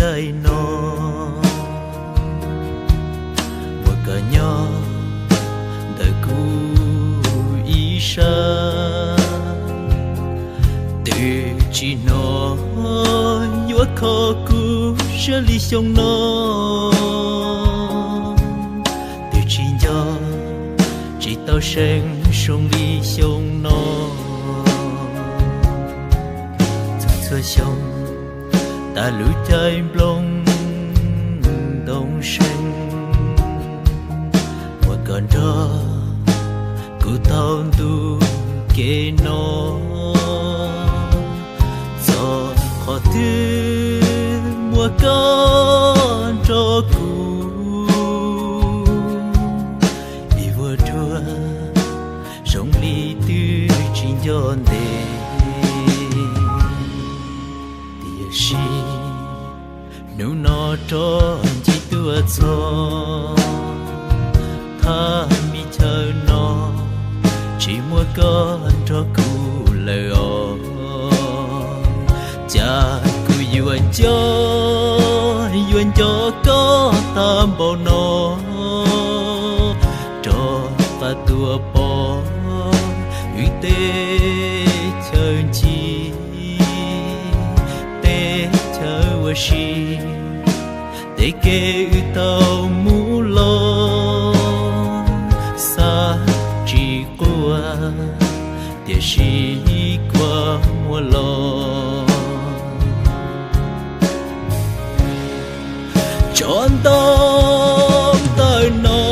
caij no, muaj koj nyob ntawm kuv ib sab, twb tsis hnov yuav kho kuv siab li xyoo no, twb tsis nco tsis tau seev zoo li xyoo no. Txhua txhua xyoo tas lub caij nplooj ntoo seev, muaj koj nrog kuv taug ntu kev no, txog qhov twg muaj koj nrog kuv, ib vuag dua zoo li twb tsis nco ntev. Tiam sis hnub no rov nci tuaj txog thaj me chaw no, tsis muaj koj nrog kuv lawm os. Cas kuv yuav nco, yuav nco koj tag npaum no, rov qab tuaj pom wb teb chaws ncig, teb chaws ua si, tej kev wb tau mus los, xav tsis quaj, tiam sis kuv muab los. Tso ntoo ntawm no,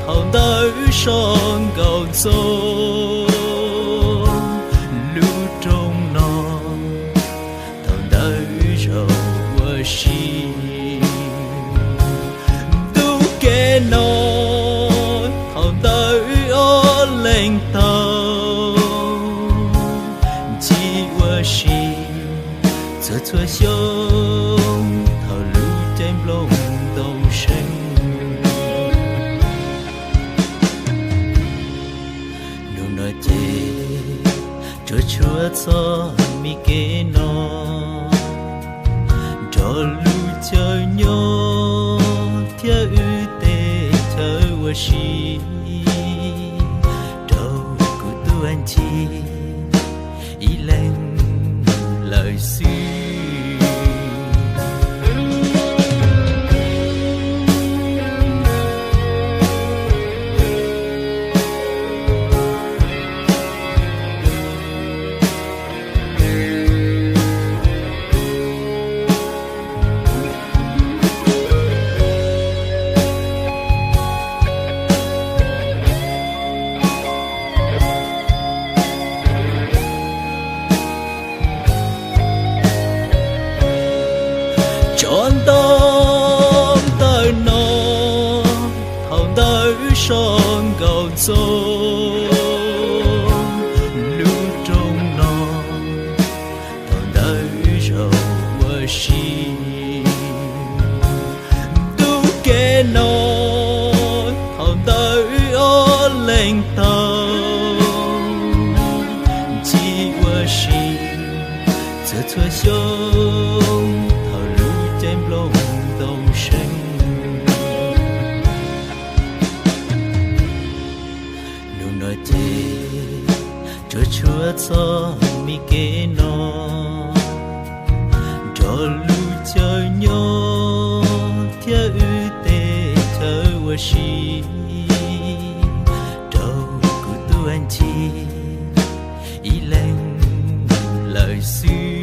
thaum ntawd so nkaus ntxoo lub rooj no, thaum ntawd zaum ua si. Ntu kev no, thaum ntawd wb ob leeg taug ncig ua si, txhua txhua xyoo thaum lub caij nplooj ntoo seev. Hnub no ces tsuas tshuav txoj me kev no, nrog lub caij nyoog thiab wb tej chaw ua si, rau kuv tuaj ncig ib leeg lawm xwb. Tso ntoo ntawm no, thaum ntawd so nkaus ntxoo lub rooj no, thaum ntawd zaum ua si. Ntu kev no, thaum ntawd wb ob leeg taug ncig ua si, txhua txhua xyoo thaum lub caij nplooj ntoo seev. Hnub no ces tsuas tshuav txoj me kev no, nrog lub caij nyoog thiab wb tej chaw ua si, rau kuv tuaj ncig ib leeg lawm xwb.